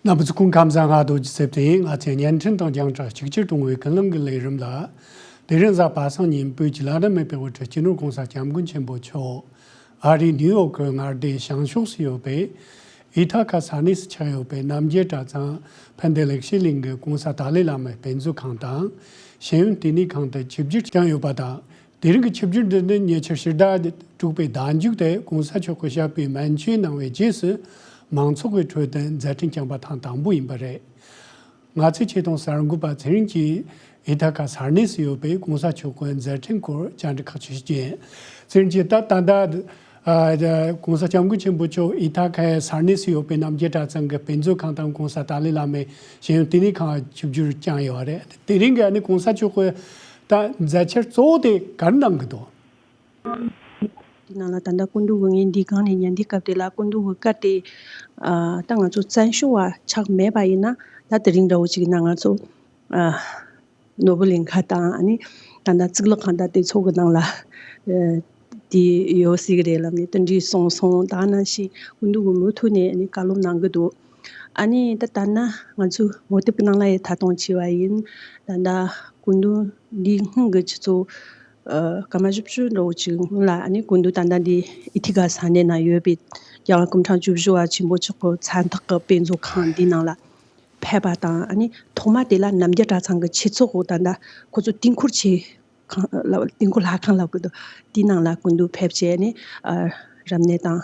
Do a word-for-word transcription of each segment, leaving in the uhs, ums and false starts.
རྣམ་པ་ཚོ་སྐུ་ཁམས་བཟང་། ང་རྡོ་རྗེ་ཚེ་བརྟན་ཡིན། ང་ཚོས་བརྙན་འཕྲིན་དང་རྒྱང་བསྒྲགས་གཅིག་གྱུར་གཏོང་བའི་ཀུན་གླེང་གི་ལས་རིམ་ལ། དེ་རིང་གཟའ་པ་སངས་ཉིན་བོད་ཀྱི་བླ་ན་མེད་པའི་དབུ་ཁྲིད་སྤྱི་ནོར་༸གོང་ས་༸སྐྱབས་མགོན་ཆེན་པོ་མཆོག་ཨ་རིའི་ནིའུ་ཡོག་གི་མངའ་སྡེ་བྱང་ཕྱོགས་སུ་ཡོད་པའི་ཨི་ཐ་ཁ་ས་གནས་སུ་ཆགས་ཡོད་པའི་རྣམ་རྒྱལ་གྲྭ་ཚང་ཕན་བདེ་ལེགས་བཤད་གླིང་གི་༸གོང་ས་ཏཱ་ལའི་བླ་མའི་དཔེ་མཛོད་ཁང་དང་། ཤེས་ཡོན་ལྟེ་གནས་ཁང་དུ་ཆིབས་བསྒྱུར་བསྐྱངས་ཡོད་པ་དང་། དེ་རིང་གི་ཆིབས་བསྒྱུར་འདི་ནི་ཉེ་ཆར་ཕྱི་ཟླ་དྲུག་པའི་ཟླ་མཇུག་ཏུ་༸གོང་ས་མཆོག་གིས་ཞབས་པད་སྨན་བཅོས་གནང་བའི་རྗེས་སུ་མང་ཚོགས་ཀྱི་ཁྲོད་དུ་མཛད་འཕྲིན་བསྐྱངས་པ་ཐེངས་དང་པོ་ཡིན་པ་རེད། ང་ཚོའི་ཆེད་དུ་གསར་འགོད་པ་ཚེ་རིང་གིས་ཨི་ཐ་ཁ་ས་གནས་སུ་ཡོད་པའི་༸གོང་ས་མཆོག་གི་མཛད་འཕྲིན་སྐོར་བཅར་འདྲི་ཁག་ཅིག་བྱས། ཚེ་རིང་གིས་ད་ད་ལྟ་༸གོང་ས་༸སྐྱབས་མགོན་ཆེན་པོ་མཆོག་ཨི་ཐ་ཁའི་ས་གནས་སུ་ཡོད་པའི་རྣམ་རྒྱལ་གྲྭ་ཚང་གི་དཔེ་མཛོད་ཁང་དང་༸གོང་ས་ཏཱ་ལའི་བླ་མའི་ཤེས་ཡོན་ལྟེ་གནས་ཁང་ཆིབས་བསྒྱུར་བསྐྱངས་ཡོད་རེད། དེ་རིང་གི་ཨ་ནི་༸གོང་ས་མཆོག་གི་ད་མཛད་འཆར་གཙོ་བོ་དེ་ག་རེ་གནང་གི་འདུག་དེ་ནང་ལ་ད་ལྟ་སྐུ་མདུན་གྱི་ངས་འདི་སྒང་ནས་ཉན་དུས་སྐབས་དེ་ལ་སྐུ་མདུན་གྱི་བཀའ་དེ། ཨ། ད་ང་ཚོ་བཙན་བྱོལ་བ་ཆགས་མེད་པ་ཡིན་ན། ད་དེ་རིང་འདྲ་བོ་ཅིག་ཡིན་ན་ང་ཚོ། ཨ། ནོར་བུ་གླིང་ཁ་དང་ཨ་ནི་ད་ལྟ་གཙུག་ལག་ཁང་དང་དེ་ཚོ་གི་ནང་ལ། ཨ། དེ་ཡོད་སྲིད་གི་རེད་ལབ་ནས་དེ་འདྲའི་གསུངས་སོང་། ད་ནང་བཞིན་སྐུ་མདུན་གྱིས་མུ་མཐུད་ནས་ཨ་ནི་བཀའ་སློབ་གནང་གི་འདུག་ཨ་ནི་ད་ལྟ་ན་ང་ཚོའི་ངོ་དེབ་ཀྱི་ནང་ལ་ཡང་ཐད་གཏོང་བྱས་པ་ཡིན། ད་ལྟ་སྐུ་མདུན་འདིའི་སྔོན་གྱི་ཆུ་ཚོད་ཨ། སྐར་མ་བཞི་བཅུ་འདྲ་བོ་ཅིག་སྔོན་ལ་ཨ་ནི་སྐུ་མདུན་ད་ལྟ་འདི་ཨི་ཐི་ག་ས་གནས་ན་ཡོད་པའི་རྒྱལ་བ་སྐུ་ཕྲེང་བཅུ་བཞི་པ་ཆེན་པོ་མཆོག་གི་མཚན་རྟགས་ཀྱི་དཔེ་མཛོད་ཁང་འདིའི་ནང་ལ་ཕེབས་པ་དང་། ཨ་ནི་ཐོག་མ་དེ་ལ་རྣམ་རྒྱལ་གྲྭ་ཚང་གི་ཆོས་ཚོགས་འོག་ད་ལྟ་ཁོ་ཚོ་དུས་འཁོར་ཆེ་ཁང་ལ། དུས་འཁོར་ལྷ་ཁང་ལབ་གི་འདུག་དེའི་ནང་ལ་སྐུ་མདུན་ཕེབས་བྱས་ནས། ཨ། རབ་གནས་དང་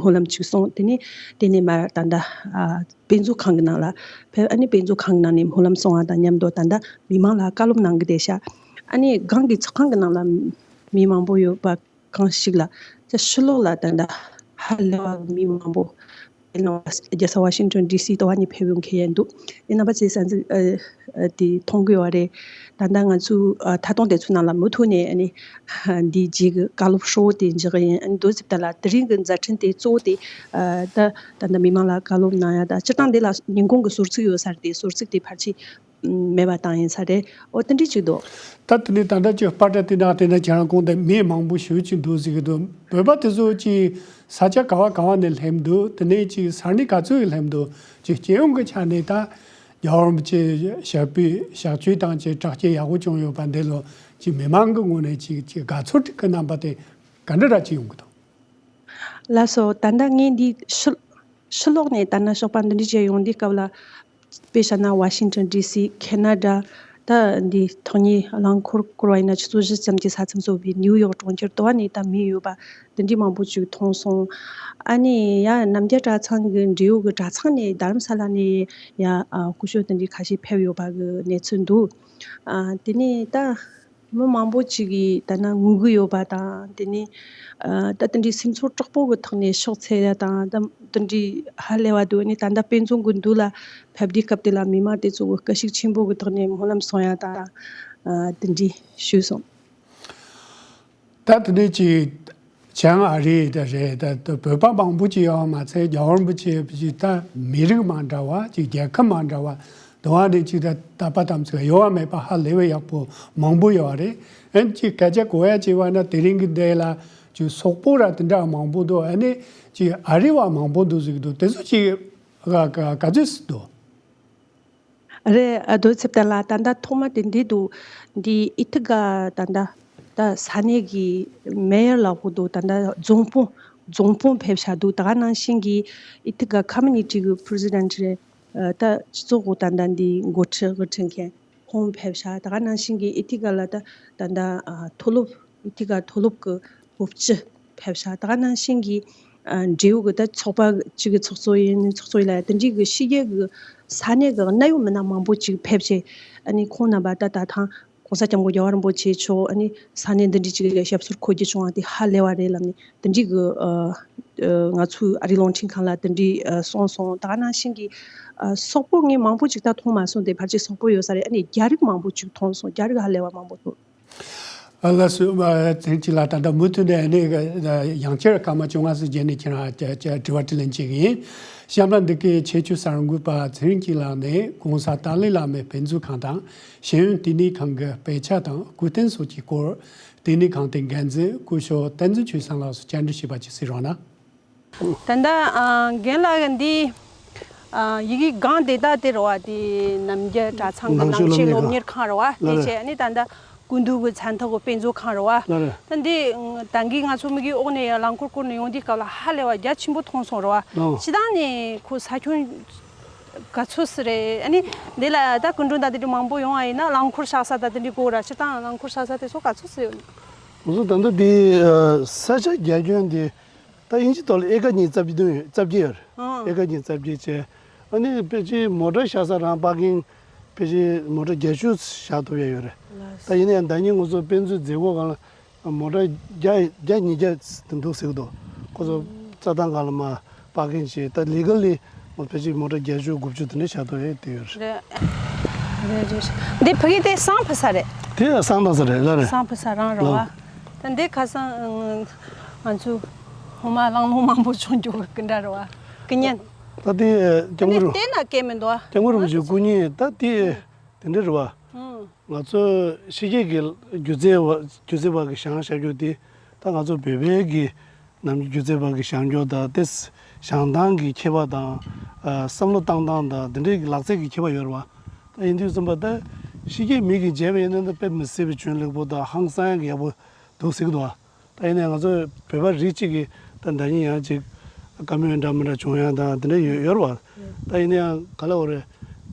སྨོན་ལམ་ཅིག་གསུངས། དེ་ནས་དེ་ནས་མར་ད་ལྟ། ཨ། དཔེ་མཛོད་ཁང་གི་ནང་ལ་ཕེབས། ཨ་ནི་དཔེ་མཛོད་ཁང་གི་ནང་ནས་སྨོན་ལམ་གསུང་བ་དང་མཉམ་དུ་ད་ལྟ་མི་མང་ལ་བཀའ་སློབ་གནང་གི་བསྡད་ཤག་ཨ་ནི་སྒང་གི་ཚོགས་ཁང་གི་ནང་ལ་མི་མང་པོ་ཡོད་པ་གང་ཞིག་ལ། ད་ཕྱི་ལོགས་ལ་ད་ལྟ་ཧ་ལས་པ་མི་མང་པོ། རྒྱལ་ས་ཝ་ཤིང་ཊོན་ཌི་སི་དུ་བ་ནས་ཕེབས་ཡོང་མཁན་ཡང་འདུག་ཨེ། རྣམ་པ་ཚོས་གསན་གཟིགས། ཨ། ཨ། དེ་མཐོང་གི་ཡོད་རེད། ད་ལྟ་ང་ཚོའི། ཨ། ཐད་གཏོང་དེ་ཚོའི་ནང་ལ་མུ་མཐུད་ནས་ཨ་ནི་འདིའི་རྗེས་ཀྱི་བཀའ་སློབ་ཧྲིལ་པོ་དེ་འཇོག་གི་ཡིན། ཨ་ནི་རྡོ་རྗེ་ཚེ་བརྟན་ལགས་དེ་རིང་གི་མཛད་འཕྲིན་དེ་གཙོ་བོ་དེ། ཨ། ད་ད་ལྟ་མི་མང་ལ་བཀའ་སློབ་གནང་ཡ་དང་། སྤྱིར་བཏང་འདི་ལ་ཉིན་གུང་གི་གསོལ་ཚིགས་ཡོད་ས་རེད་དེ། གསོལ་ཚིགས་དེ་ཕལ་ཆེར་མེད་པ་བཏང་ཡིན་ས་རེད། འོ་དེ་འདྲ་ཅིག་འདུག་ད་དེ་ནས་ད་ལྟ་ཅིག་པར་འདྲ་དེ་འདྲ་དེ་འདྲ་ཁྱེད་རང་གོང་དུ་མི་མང་པོ་ཞེ་པོ་ཅིག་འདུག་ཟེར་གི་འདུག་བོད་པ་དེ་ཚོ་ཅིག་ས་ཆ་ག་བ་ག་བ་ནས་སླེབས་འདུག་དེ་ནས་ཅིག་ས་གནས་ག་ཚོད་ནས་སླེབས་འདུག་ཅིག་སྤྱི་ཡོངས་ཀྱི་ཆ་ནས་ད་རྒྱལ་བ་རིན་པོ་ཆེ་ཞབས་པད་བཞུགས་ཚུལ་དང་ཅིག་དྲག་སྐྱེད་ཡག་པོ་བྱུང་ཡོད་པ་འདི་ལོ་ཅིག་མི་མང་གི་ངོས་ནས་ཅིག་ཅིག་དགའ་ཚོར་གྱི་རྣམ་པ་དེ་ག་འདྲ་ར་ཅིག་ཡོང་གི་འདུག་ལགས་སོ། ད་ལྟ་ངས་འདི་ཕྱི་ཕྱི་ལོགས་ནས་ལྟ་ན་ཞོགས་པ་འདི་འདྲ་བྱས་ཡོང་དུས་སྐབས་ལ། དཔེ་བཞག་ན་ཝ་ཤིང་ཊོན་ཌི་སི། ཁེ་ན་ཌ། ད་འདི་ཐག་ཉེ་རླངས་འཁོར་བསྐོར་བ་ཡིན་ན་ཆུ་ཚོད་བཞི་ཙམ་གྱི་ས་མཚམས་སུ་ཡོད་པའི་ནིའུ་ཡོག་གྲོང་ཁྱེར་དུ་བ་ནས་ད་མི་ཡོད་པ་འདི་འདྲའི་མང་པོ་ཅིག་མཐོང་སོང་། ཨ་ནི་ཡ་རྣམ་རྒྱལ་གྲྭ་ཚང་གི་འབྲེལ་ཡོད་ཀྱི་གྲྭ་ཚང་ནས་རྡ་རམ་ས་ལ་ནས་ཡ། ཨ། སྐུ་ཞབས་དེ་འདྲའི་ཁ་ཤས་ཕེབས་ཡོད་པ་གི་གནས་ཚུལ་འདུག་ཨ། དེ་ནས་ད། མི་མང་པོ་ཅིག་གིས་ད་ནང་ངུ་གི་ཡོད་པ་དང་། དེ་ནས། ཨ། ད་དེ་འདྲའི་སེམས་ཚོར་དྲག་པོ་གི་ཐོག་ནས་ཕྱག་འཚལ་ཡ་དང་། ད་དེ་འདྲའི་ཧ་ལས་པ་འདུག་ཨ་ནི་ད་ལྟ་དཔེ་མཛོད་གི་མདུན་ལ་ཕེབས་དུས་སྐབས་དེ་ལ་མི་མང་དེ་ཚོ་གིས་དགའ་ཞིག་ཆེན་པོ་གི་ཐོག་ནས་སྨོན་ལམ་གསུང་ཡ་དང་། ཨ། དེ་འདྲའི་ཞུས་སོང་། ད་དེ་ནས་ཅིག་བྱང་ཨ་རི་དེ་རེད། ད་ད་བོད་པ་མང་པོ་ཅིག་ཡོད་པ་མ་ཚད། རྒྱལ་བ་རིན་པོ་ཆེ་ཅིག་ད་མི་རིགས་མ་འདྲ་བ། ཅིག་རྒྱལ་ཁབ་མ་འདྲ་བ། དུ་བ་ནས་ཅིག་ད་ད་པ་དམ་ཚིག་གཡོ་བ་མེད་པ་ཧ་ལས་པའི་ཡག་པོ་མང་པོ་ཡོད་རེད། ཨན་ཅིག་སྐད་ཆ་གོ་ཡ་བྱས་པ་ན་དེ་རིང་གི་འདི་ལ་ཅིག་སོག་པོ་ར་དེ་འདྲ་མང་པོ་འདུག་ཨ་ནི་ཅིག་ཨ་རི་བ་མང་པོ་འདུག་ཟེར་གི་འདུག་དེ་ཚོ་ཅིག་ག་ག་ག་ཚོད་སུ་འདུག་རེད། ཨ། རྡོ་རྗེ་ཚེ་བརྟན་ལགས། ད་ལྟ་ཐོག་མ་དེ་འདི་འདུག་འདི་ཨི་ཐི་ག་ད་ལྟ་ད་ས་གནས་ཀྱི་མེ་ཡར་ལབ་དགོས་འདུག་ད་ལྟ་རྫོང་དཔོན། རྫོང་དཔོན་ཕེབས་ཤག་འདུག་ད་ག་ནང་བཞིན་གྱི་ཨི་ཐི་ག་ཁོ་མུ་ནི་ཊི་གི་པི་རེ་སི་ཌེན་ཊི་རེད། ཨ། ད་སྤྱི་ཚོགས་འོག་ད་ལྟ་འདི་འགོ་ཁྲིད་དབུ་ཁྲིད་མཁན་ཁོང་ཕེབས་ཤག་ད་ག་ནང་བཞིན་གྱི་ཨི་ཐི་ག་ལ་ད་ད་ལྟ། ཨ། མཐོ་སློབ། ཨི་ཐི་ག་མཐོ་སློབ་ཀྱི་སློབ་སྤྱི་ཕེབས་ཤག་ད་ག་ནང་བཞིན་གྱི། ཨ། འབྲེལ་ཡོད་ཀྱི་ད་ཚོགས་པ་གཅིག་གི་ཚོགས་གཙོ་ཡིན། ཚོགས་གཙོ་ཡིན་ལ་དེ་འདྲའི་གི་ཕྱི་རྒྱལ་གྱི་ས་གནས་ཀྱི་གནད་ཡོད་མི་སྣ་མང་པོ་ཅིག་ཕེབས་བྱས། ཨ་ནི་ཁོང་རྣམ་པ་ད་ད་ཐེངས་༸གོང་ས་༸སྐྱབས་མགོན་རྒྱལ་བ་རིན་པོ་ཆེ་མཆོག་ཨ་ནི་ས་གནས་འདི་འདྲའི་ཅིག་ལ་ཞབས་སོར་འཁོད་རྒྱུ་བྱུང་བ་དེ་ཧ་ལས་པ་རེད་ལབ་ནས་དེ་འདྲའི་གི། ཨ། ཨ། ང་ཚོའི་ཨ་རིའི་རླུང་འཕྲིན་ཁང་ལ་དེ་འདྲའི། ཨ། གསུངས་སོང་། ད་ག་ནང་བཞིན་གྱི། ཨ། སོག་པོ་ངས་མང་པོ་ཅིག་ད་མཐོང་མ་སོང་སྟེ། ཕལ་ཆེར་སོག་པོ་ཡོད་ས་རེད། ཨ་ནི་རྒྱ་རིགས་མང་པོ་ཅིག་མཐོང་སོང་། རྒྱ་རིགས་ཧ་ལས་པ་མང་པོ་འདུག་ཨ། ལགས་སོ། ཨ། ཚེ་རིང་ལགས། ད་ལྟ་མུ་མཐུད་ནས་ཨ་ནི་ཡང་བསྐྱར་སྐར་མ་བཅོ་ལྔ་ཙམ་རྗེས་ནས་ཁྱེད་རང་དྲི་བ་དྲིས་ལན་བྱེད་ཀྱི་ཡིན། གཤམ་ལ་འདི་གའི་ཆེད་བསྐྱོད་གསར་འགོད་པ་ཚེ་རིང་སྐྱིད་ལགས་ནས་༸གོང་ས་ཏཱ་ལའི་བླ་མའི་དཔེ་མཛོད་ཁང་དང་ཤེས་ཡོན་ལྟེ་གནས་ཁང་གི་དཔེ་ཆ་དང་སྐུ་རྟེན་སོགས་ཀྱི་སྐོར། ལྟེ་གནས་ཁང་དེའི་འགན་འཛིན་སྐུ་ཞབས་བསྟན་འཛིན་ཆོས་བཟང་ལགས་སུ་བཅར་འདྲི་བྱས་པ་ཅིག་གཟིགས་རོགས་གནང་། ད་ལྟ། ཨ། རྒན་ལགས་འདི་ ཨ། ཡི་གེ་སྒང་དེ་དག་དེ་རེད་བ། དེ་རྣམ་རྒྱལ་གྲྭ་ཚང་གི་ནང་ཆོས་ནང་ཆོས་སློབ་གཉེར་ཁང་། སློབ་གཉེར་ཁང་རེད་བ། ལགས་དེ་རེད། བྱས་ནས་ད་ལྟ་སྐུ་མདུན་གྱི་མཚན་ཐོག་གི་དཔེ་མཛོད་ཁང་རེད་བ། ལགས་རེད། ད་འདི་ད་གིན་ང་ཚོ་མི་གི་འོག་ནས་ཡང་རླངས་འཁོར་བསྐོར་ནས་ཡོང་དུས་སྐབས་ལ་ཧ་ལས་པ་རྒྱ་ཆེན་པོ་མཐོང་སོང་རེད་བ། ལགས། སྤྱིར་བཏང་ནས་ཁོ་ས་ཁྱོན་ག་ཚོད་ཙམ་རེད། ཨ་ནི་འདི་ལ་ད་སྐུ་མགྲོན་དང་དེ་འདྲ་མང་པོ་ཡོང་བ་ཡིན་ན་རླངས་འཁོར་བཞག་ས་དང་དེ་འདྲའི་སྐོར་ར། སྤྱིར་བཏང་རླངས་འཁོར་བཞག་ས་དེ་ཚོ་ག་ཚོད་ཙམ་ཡོད་ན། ང་ཚོ་ད་ལྟ་འདི་ཨ་ས་ཆ་རྒྱ་ཁྱོན་འདི་ད་དབྱིན་ཇི་ཐོག་ལ་ཨེ་ཀར་ཉིས་རྩ་བརྒྱད་ཡོད། རྩ་བརྒྱད་ཡོད་རེད། ཨ། ཨེ་ཀར་ཉིས་རྩ་བརྒྱད་བྱས། ཨ་ནི་ཕལ་ཆེར་མོ་ཊ་བཞག་ས་རང་པར་ཀིང་ཕལ་ཆེར་མོ་ཊ་བརྒྱད་ཅུ་བཞག་ཐུབ་ཡ་ཡོད་རེད། ལགས། ད་ཡིན་ན་ཡང་ཟླ་ཉིན་ང་ཚོ་དཔེ་མཛོད་མཛད་སྒོ་སྒང་ལ་མོ་ཊ་བརྒྱ་བརྒྱ་ཉིས་བརྒྱ་འདུག་ཟེར་གི་འདུག་ཁོ་ཚོ་རྩྭ་ཐང་སྒང་ལ་མར་པར་ཀིང་བྱས། ད་ལི་གལ་ལི་ང་ཚོ་ཕལ་ཆེར་མོ་ཊ་བརྒྱད་ཅུ་དགུ་བཅུ་དེ་འདྲ་བཞག་ཐུབ་ཡ་དེ་ཡོད་རེད། རེད། རེད་རེད། འདི་ཕ་གི་དེ་སང་ཕུ་ས་རེད། དེ་སང་ཐང་ས་རེད། ལགས་རེད། སང་ཕུ་ས་རང་རེད་བ། ལགས། ད་འདི་ཁ་སང་ང་ཚོ་ཧོ་མ་གླང་ལོ་མང་པོ་བྱུང་རྒྱུ་གི་འདྲ་རེད་བ། ཀི་ཉན། ད་དེ་སྐྱབས་མགོན་རུ། དེ་ན་སྐད་མི་འདུག་ཨ། སྐྱབས་མགོན་རིན་པོ་ཆེའི་སྐུ་བརྙན་ད་དེ་དེ་འདྲ་རེད་བ། ཨང་། ང་ཚོ་ཕྱི་རྒྱལ་གྱི་སྒྱུ་རྩལ་བ་སྒྱུ་རྩལ་བ་གི་བཞེངས་བཞག་རྒྱུ་དེ་ད་ང་ཚོ་བོད་པའི་གི་ནམ་རྒྱུན་སྒྱུ་རྩལ་བ་གི་བཞེངས་རྒྱུ་དང་དེ་བཞེངས་སྟངས་ཀྱི་ཁྱད་པར་དང་། ཨ། བསམ་བློ་བཏང་སྟངས་དང་དེ་འདྲའི་གི་ལག་རྩལ་གྱི་ཁྱད་པར་ཡོད་རེད་བ། ད་ཡིན་དུས་ཙམ་པ་ད་ཕྱི་རྒྱལ་མི་གིས་མཇལ་བ་ཡིན་ན་ད་དཔེ་མི་སྲིད་པའི་འཇོན་ལེགས་པོ་དང་ཧང་སང་ཡག་གི་ཡག་པོ་འདུག་ཟེར་གི་འདུག་བ། ད་ཡིན་ནའི་ང་ཚོ་བོད་པ་རིགས་གཅིག་གིས་ད་ཟླ་ཉིན་ཡང་ཅིག་བཀའ་མོལ་འདྲ་མི་འདྲ་བྱུང་ཡ་དང་དེ་འདྲ་ཡོད་ཡོད་རེད་བ། ད་ཡིན་ན་ཡང་ག་ལ་བ་རེད།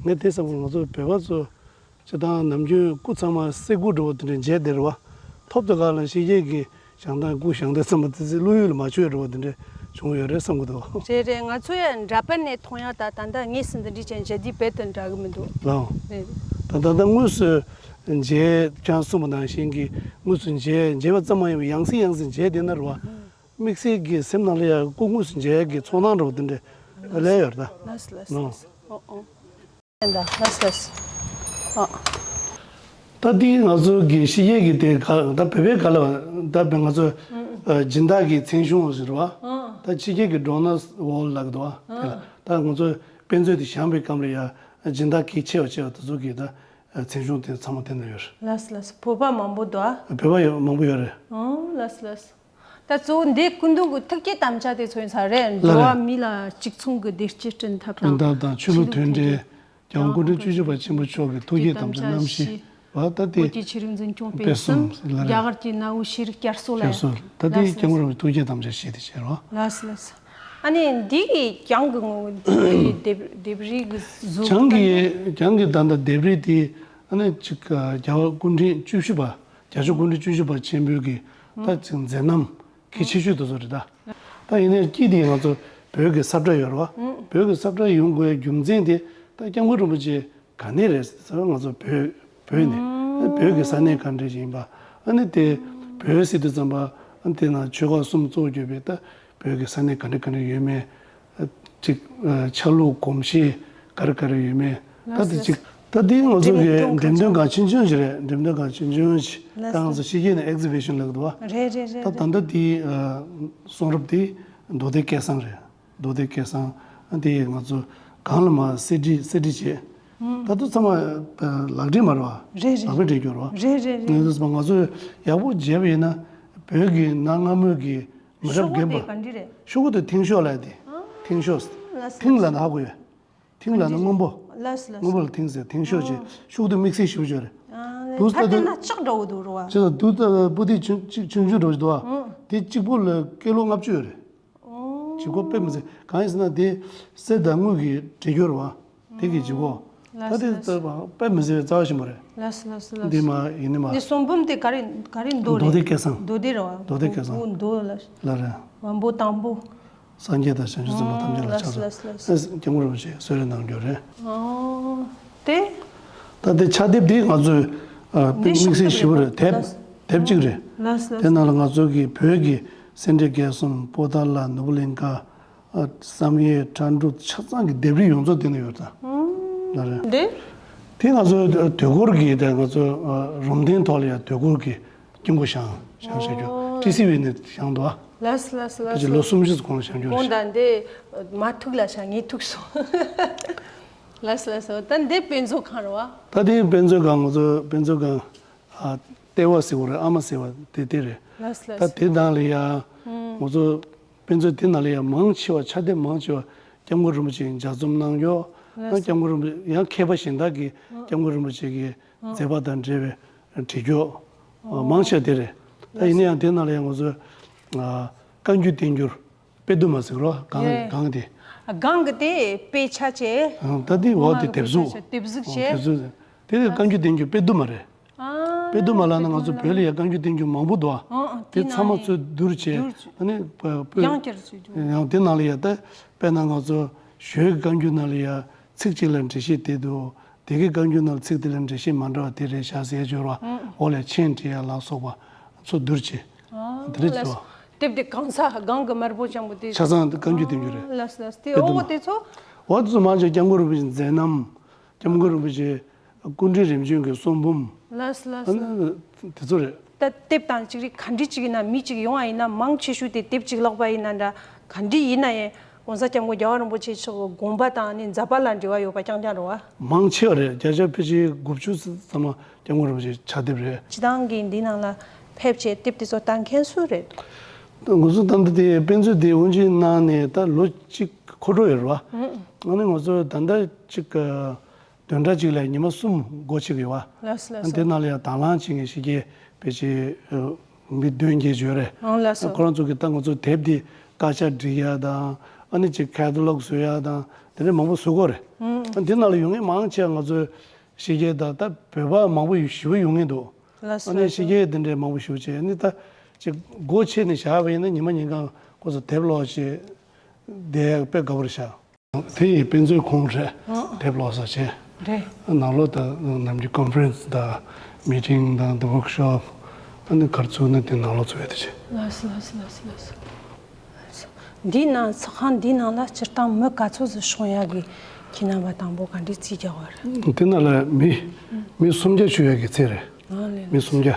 ངས་དེ་བསམ་གི། ང་ཚོ་བོད་པ་ཚོ་སྤྱིར་བཏང་ནམ་རྒྱུན་སྐུ་ཚང་མ་གསེར་སྐུ་འདྲ་བོ་དེ་འདྲ་མཇལ་བསྡད་རེད་བ། ཐོབ་དུས་སྒང་ལ་ཕྱི་རྒྱལ་གྱི་བཞེངས་སྟངས་སྐུ་བཞེངས་དུས་ཙམ་པ་དེ་ཚོའི་བློ་ཡུལ་ལ་མ་ཆུད་འདྲ་བོ་དེ་འདྲ་བྱུང་ཡོད་རེད་བསམ་གི་འདུག་རེད་རེད། ང་ཚོ་ཡང་འདྲ་པར་ནས་མཐོང་ཡག་ད་ད་ལྟ་དངོས་སུ་འདི་འདྲའི་ཅན་མཇལ་དུས་རྦད་དེ་འདྲ་གི་མི་འདུག་ལགས། རེད། ད་ད་ལྟ་དངོས་སུ་མཇལ་ཁྱེད་གསུངས་པ་ནང་བཞིན་གྱི་དངོས་སུ་མཇལ་མཇལ་བ་ཙམ་མ་ཡིན་པར་ཡང་སེ་ཡང་སེ་མཇལ་བསྡད་ན་རེད་བ། དམིགས་བསལ་གྱི་སེམས་ནང་ལ་ཡང་སྐུ་དངོས་སུ་མཇལ་ཡག་གི་ཚོར་སྣང་འདྲ་བོ་དེ་འདྲ་སླེབས་ཡོད་རེད་ད། ལགས་ལགས་ལགས། ཨོ་ཨོ། ད་ལགས་ལགས། ཨ། ད་འདི་ང་ཚོ་གི་ཕྱི་རྒྱལ་གྱི་དེ་ག་ད་བོད་པའི་ག་ལ་ད་བོད་ང་ཚོ་ཨ་སྦྱིན་བདག་གི་མཚན་གཞུང་ཟེར་བ། ཨ། ད་ཕྱི་རྒྱལ་གྱི་ཌོ་ནར་ཝོལ་ལབ་ཀྱི་འདུག་བ། ཨ། དེ་ལ་ད་ང་ཚོ་དཔེ་མཛོད་དེ་བཞེངས་པའི་སྐབས་ལ་ཡ་སྦྱིན་བདག་གལ་ཆེ་བ་ཆེ་བ་དེ་ཚོ་གི་ད་མཚན་གཞུང་དེ་ཚང་མ་དེ་ན་ཡོད་རེད། ལགས་སོ་ལགས་སོ། བོད་པ་མང་པོ་འདུག་ཨ། བོད་པ་ཡོད་མང་པོ་ཡོད་རེད། ཨོ་ལགས་སོ་ལགས་སོ། ད་གཙོ་བོ་འདི་སྐུ་མདུན་གྱི་ཐུགས་བསྐྱེད་དམ་བཅའ་དེ་ཚོ་ཡིན་ས་རེད། ལགས་རེད། འགྲོ་བ་མི་ལ་གཅིག་མཚུངས་ཀྱི་བདེ་སྐྱིད་བསྐྲུན་ཐབས་དང་། བསྐྲུན་ཐབས་དང་། ཆོས་ལུགས་མཐུན་སྒྲིལ། སྐྱབས་མགོན་སྐུ་ཕྲེང་བཅུ་བཞི་པ་ཆེན་པོ་མཆོག་གི་ཐུགས་བསྐྱེད་དམ་བཅའ་རྣམ་བཞི། བ་ད་དེ། བོད་ཀྱི་ཆོས་རིག་འཛིན་སྐྱོང་སྤེལ་གསུམ། སྤེལ་གསུམ་ལ་རེད། རྒྱ་གར་གྱི་གནའ་བོའི་ཤེས་རིག་བསྐྱར་གསོ་ལ། བསྐྱར་གསོ། ད་དེ་ལགས་སོ། སྐྱབས་མགོན་རིན་པོ་ཆེའི་ཐུགས་བསྐྱེད་དམ་བཅའ་བཞི་དེ་བྱས་རོགས། ལགས་སོ་ལགས་སོ། ཨ་ནི་འདི་གི་གྱང་གི་ངོ་བོ་འདི་ལྡེབས་ལྡེབས་རིས་གི་གཟུགས་གྱང་གི་གྱང་གི་ད་ལྟ་ལྡེབས་རིས་དེ་ཨ་ནི་ཅིག་རྒྱལ་བ་སྐུ་ཕྲེང་བཅུ་བཞི་པ་རྒྱལ་མཆོག་སྐུ་ཕྲེང་བཅུ་བཞི་པ་ཆེན་པོའི་གི་ད་ཅིག་མཛད་རྣམ་གལ་ཆེ་ཤོས་དེ་ཚོ་རེད་ད། ད་ཡིན་ནའི་དཀྱིལ་དེ་ང་ཚོ་བོད་ཀྱི་ས་བཀྲ་ཡོད་རེད་བ། བོད་ཀྱི་ས་བཀྲ་ཡོང་དགོས་རྒྱུ་མཚན་དེ་ད་སྐྱབས་མགོན་རིན་པོ་ཆེ་ག་ནས་རེད་ཟེར་ན་ང་ཚོ་བོད་བོད་ནས་བོད་ཀྱི་ས་གནས་ག་འདྲ་ཞིག་ཡིན་པ། ཨ་ནི་དེ་བོད་ཟེར་དུས་ཙམ་པ་ཨ་ནི་དེ་ན་ཆོལ་ཁ་གསུམ་གཙོ་བོ་གྱུར་པའི་ད་བོད་ཀྱི་ས་གནས་ག་འདྲ་ག་འདྲ་ཡོད་མེད། ཅིག་ཆ་ལུགས་གོམས་གཤིས་ག་རེ་ག་རེ་ཡོད་མེད། ད་དེ་ཅིག་ད་དེ་ང་ཚོ་གི་འགྲེམས་སྟོན་ཁང་ཆུང་ཆུང་ཞིག་རེད། འགྲེམས་སྟོན་ཁང་ཆུང་ཆུང་ཞིག་ད་ང་ཚོ་ཕྱི་རྒྱལ་ནས་ཨེག་ཛི་བི་ཤན་ལབ་ཀྱི་འདུག་བ། རེད་རེད་རེད། ད་ད་ལྟ་དེ་གསུང་རབ་དེ་མདོ་སྡེ་སྐལ་བཟང་རེད། མདོ་སྡེ་སྐལ་བཟང་དེ་ང་ཚོ་སྒང་ལ་མར་གསེད་བྲིས་གསེད་བྲིས་བྱས། ད་དུང་ཚང་མ་ལག་བྲིས་མ་རེད་བ། རེད་རེད། ལག་པས་བྲིས་རྒྱུ་རེད་བ། རེད་རེད་རེད། ངས་ང་ཚོ་ཡག་པོ་བྱས་པ་ཡིན་ན་བོད་ཀྱི་གནའ་སྔ་མོའི་གི་མི་རབས་རྒན་པ། ཤོག་གུ་དེ་ག་འདྲ་རེད། ཤོག་གུ་དེ་མཐིང་ཤོག་ལབ་དེ། མཐིང་ཤོག་མཐིང་ལབ་ན་ཧ་གོ་ཡོད། མཐིང་ལབ་ན་སྔོན་པོ། ལགས་སོ་ལགས་སོ། སྔོན་པོ་ལ་མཐིང་ཟེར། མཐིང་ཤོག་ཅེས་ཤོག་གུ་དེ་དམིགས་བསལ་ཞེ་པོ་ཅིག་རེད། ཨ་ལས། དུས་ལྟར་དེ་ན་ལྕགས་འདྲ་བོ་འདུག་རེད་བ། ཅེས་དང་དུས་ལྟར་པོ་ཏི་ཆུང་ཆུང་ཆུང་ཆུང་འདྲ་བོ་ཞིག་འདུག་བ། དེ་གཅིག་པོ་ལ་ཀི་ལོ་ལྔ་བཅུ་ཡོད་རེད། ཅིག་གོ་དཔེ་མི་སྲིད། གང་ཡིན་ཟེར་ན་དེ་གསེར་དང་དངུལ་གྱིས་བྲིས་རྒྱུ་རེད་བ། དེ་གི་ཅིག་གོ། ད་དེ་ལྟ་བ་དཔེ་མི་སྲིད་པའི་རྩ་བ་ཞིམ་པོ་རེད། ལགས་སོ་ལགས་སོ་ལགས་སོ། འདི་མ་ཡིན་ནི་མ། འདི་གསུང་འབུམ་དེ་ག་རེ་ག་རེ་མདོ་རེད། མདོ་སྡེ་སྐལ་བཟང་། མདོ་སྡེ་རེད་བ། མདོ་སྡེ་སྐལ་བཟང་། འོ་མདོ་ལ། ལ་རེད། བམ་པོ་དང་པོ། སངས་རྒྱས་དང་བྱང་ཆུབ་སེམས་དཔའ་ཐམས་ཅད་ལ་ཕྱག་འཚལ། ལགས་སོ་ལགས་སོ། སྐྱབས་མགོན་རིན་པོ་ཆེས་གསོལ་རས་གནང་རྒྱུ་རེད། ཨོ། དེ། ད་དེ་ཕྱག་དེབ་དེ་ང་ཚོས་ཨ་དེ་དམིགས་བསལ་ཞེ་པོ་རེད། དེབ་དེབ་གཅིག་རེད། ལགས་སོ། དེ་ནང་ལ་ང་ཚོ་གི་བོད་ཀྱི་སེ་འབྲས་དགེ་གསུམ། པོ་ཏཱ་ལ། ནོར་བུ་གླིང་ཀ། ཨ་བསམ་ཡས། ཁྲ་འབྲུག་ཆ་ཚང་གི་ལྡེབས་རིས་ཡོངས་རྫོགས་དེ་ན་ཡོད་ད། ཨང་། ལ་རེད། འདི། དེ་ང་ཚོ་དུས་འཁོར་གྱི་དེ་ང་ཚོ་ཨ་རུམ་གདན་ཐོག་ལ་ཡང་དུས་འཁོར་གྱི་དཀྱིལ་འཁོར་བཞེངས་བཞེངས་བྱ་རྒྱུ། ཨོ། ཊི་སི་ཝི་ནས་བཞེངས་འདུག་ཨ། ལགས་སོ་ལགས་སོ་ལགས་སོ། ཕལ་ཆེར་ལོ་སུམ་ཅུ་ཙམ་གོང་ལ་བཞེངས་རྒྱུ་རེད། གོང་ད་འདི་མ་ཐུག་ལ་བཞེངས་ངས་ཐུག་སོང་། ལགས་སོ་ལགས་སོ། ད་འདི་དཔེ་མཛོད་ཁང་རེད་བ། ད་དེ་དཔེ་མཛོད་ཁང་ང་ཚོ་དཔེ་མཛོད་ཁང་ཨ་ལྟེ་བ་ཟེར་བ་རེད། ཨ་མ་ཟེར་བ་དེ་དེ་རེད། ལགས་སོ་ལགས་སོ། ད་དེ་ནང་ལ་ཡ་ང་ཚོ་དཔེ་མཛོད་དེ་ནང་ལ་ཡ་མང་ཆེ་བ་ཕྱག་དེབ་མང་ཆེ་བ་ སྐྱབས་མགོན་རིན་པོ་ཆེ་ལ་ལྗགས་རྩོམ་གནང་རྒྱུ། ལགས་སོ། སྐྱབས་མགོན་རིན་པོ་ཆེ་ཡང་མཁས་པ་གཞན་དག་གིས་ཨ། སྐྱབས་མགོན་རིན་པོ་ཆེ་གི་ཨ། མཛད་པ་དང་འབྲེལ་བའི་བྲིས་རྒྱུ་ཨ། མང་ཆེ་བ་དེ་རེད། ད་ཡིན་ན་ཡང་དེ་ནང་ལ་ཡང་ང་ཚོས་ཨ། བཀའ་འགྱུར་བསྟན་འགྱུར། དཔེ་དུ་མ་ཟེར་རོ་གང་ཡེ། གང་དེ། སྒང་གི་དེ་དཔེ་ཆ་བྱས། ཨང་། ད་དེ་འོག་དེ་དེབ་གཟུགས། དེབ་གཟུགས་བྱས། དེབ་གཟུགས་ཟེར། དེ་དེ་བཀའ་འགྱུར་བསྟན་འགྱུར་དཔེ་དུ་མ་རེད། ཨ། དཔེ་དུ་མ་ལབ་ན་ང་ཚོ་བོད་ལ་ཡ་བཀའ་འགྱུར་བསྟན་འགྱུར་མང་པོ་འདུག་ཨ། ཨང་ཨང་། དེ་ཚང་མ་ཚུར་བསྡུར་བྱས། བསྡུར་བྱས། ཨ་ནི་པ་པོད། ཡང་བསྐྱར་བཟོས་རྒྱུ། ཡང་དེ་ནང་ལ་ཡ་ད་དཔེར་ན་ང་ཚོ་ཞོལ་གྱི་བཀའ་འགྱུར་ནང་ལ་ཡ་ཚིག་གཅིག་ལ་འགྲེལ་བཤད་དེ་འདུག་དེ་གའི་བཀའ་འགྱུར་ནང་ཚིག་དེ་ལ་འགྲེལ་བཤད་མ་འདྲ་བ་དེ་རེད་བཞག་ཟེར་སྦྱོར་བ། ཨང་། འོག་ལ་མཆན་བྲིས་ཡ་ལ་སོགས་པ་ཚུར་བསྡུར་བྱས། ཨ། དེ་རེད་ལགས་སོ། བྱས་པ། དེབ་དེ་གང་ས་སྒང་གི་དམར་པོ་ལྗང་པོ་དེ། ཆ་ཚང་བཀའ་འགྱུར་བསྟན་འགྱུར་རེད། ཨ། ལགས་སོ་ལགས་སོ། དེ་དཔེ་དུ་འོ་མ། དེ་ཚོ། འོ་དེ་ཚོ་མང་ཆེ་སྐྱབས་མགོན་རིན་པོ་ཆེའི་མཛད་རྣམ། སྐྱབས་མགོན་རིན་པོ་ཆེ་སྐུ་ཕྲེང་རིམ་བྱོན་གྱི་གསུང་འབུམ། ལགས་སོ་ལགས་ཨ་སོ། ནི་དེ་ཚོ་རེད། ད་དེབ་དང་གཅིག་རེད། ག་འདྲ་ཅིག་ཡིན་ན། མི་གཅིག་ཡོང་བ་ཡིན་ན། མང་ཆེ་ཤོས་དེ་དེབ་གཅིག་ཀློག་པ་ཡིན་ན་འདྲ། ག་འདྲ་ཡིན་ན་ཡང་༸གོང་ས་༸སྐྱབས་མགོན་རྒྱལ་བ་རིན་པོ་ཆེ་མཆོག་གི་དགོངས་པ་དང་ནི་མཛད་པ་ལ་འབྲེལ་བ་ཡོད་པ་རྐྱང་རྐྱང་རེད་བ། མང་ཆེ་བ་རེད། བརྒྱ་ཆ་ཕལ་ཆེར་དགུ་བཅུ་ཙམ་མ་༸སྐྱབས་མགོན་རིན་པོ་ཆེའི་ཕྱག་དེབ་རེད། སྤྱི་བཏང་གི་འདི་ནང་ལ་ཕེབས་བྱས་དེབ་དེ་ཚོ་ལྟ་མཁན་སུ་རེད། ད་ང་ཚོ་ད་ལྟ་དེ་དཔེ་མཛོད་དེ་དབུ་འབྱེད་གནང་ནས་ད་ལོ་གཅིག་འཁོར་འགྲོ་ཡོད་རེད་བ། ཨ་ནི་ང་ཚོ་ད་ལྟ་གཅིག་བདུན་ཕྲག་གཅིག་ལ་ཉི་མ་གསུམ་སྒོ་ཕྱེ་གི་ཡོད་བ། ལགས་སོ་ལགས་སོ། དེ་ནང་ལ་ཡང་དང་བླངས་བྱེད་མཁན་ཕྱི་རྒྱལ་ཕལ་ཆེར་མི་བདུན་བརྒྱད་ཡོད་རེད། ཨང་། ལགས་སོ། ཁོ་རང་ཚོ་གིས་ད་ང་ཚོ་དེབ་འདི་དཀར་ཆག་སྒྲིག་ཡ་དང་། ཨ་ནི་ཅིག་ཁེ་ཊ་ལོག་བཟོ་ཡ་དང་དེ་འདྲ་མང་པོ་བཟོ་དགོས་རེད། ཨང་། ཨ་འདི་ནང་ལ་ཡོང་མཁན་མང་ཆེ་བ་ང་ཚོ་ཕྱི་རྒྱལ་དང་ད་བོད་པ་མང་པོ་ཞེ་པོ་ཡོང་མཁན་འདུག་ལགས་སོ། ཨ་ནི་ཕྱི་རྒྱལ་དེ་འདྲའི་མང་པོ་ཞེ་པོ་བྱས། ཨ་ནི་ད་ཅིག་སྒོ་ཕྱེ་ནས་བཞག་པ་ཡིན་ན་ཉི་མ་ཉིན་གང་ཁོ་ཚོ་དེབ་ཀློག་བྱས་བསྡད་ཡ་དཔེ་དགའ་པོ་རེད་ཤག་དེ་ཡི་དཔེ་མཛོད་ཁོངས་རེད། ཨང་། དེབ་ཀློག་ས་བྱས། རེད། ནང་ལོགས་ད་ནམ་རྒྱུན་ཀོན་ཕ་རེན་སི་དང་མི་ཊིང་དང་དེ་ཝོརྐ་ཤོབ། ཨ་ནི་ག་རེ་ཚུགས་ན་དེ་ནང་ལོགས་ཚུགས་ཡ་དེ་བྱས། ལགས་སོ་ལགས་སོ་ལགས་སོ་ལགས་སོ། འདིའི་ནང་ཚོགས་ཁང་འདིའི་ནང་ལ་སྤྱིར་བཏང་མི་ག་ཚོད་ཙམ་ཤོང་ཡག་གི་ཁྱེད་རྣམ་པ་དང་པོ་ག་འདྲའི་རྩིས་རྒྱག་པ་རེད། དེ་ནང་ལ་མི་མི་སུམ་བརྒྱ་ཞུ་ཡག་གི་ཚད་རེད། ཨ་ལས། མི་སུམ་བརྒྱ།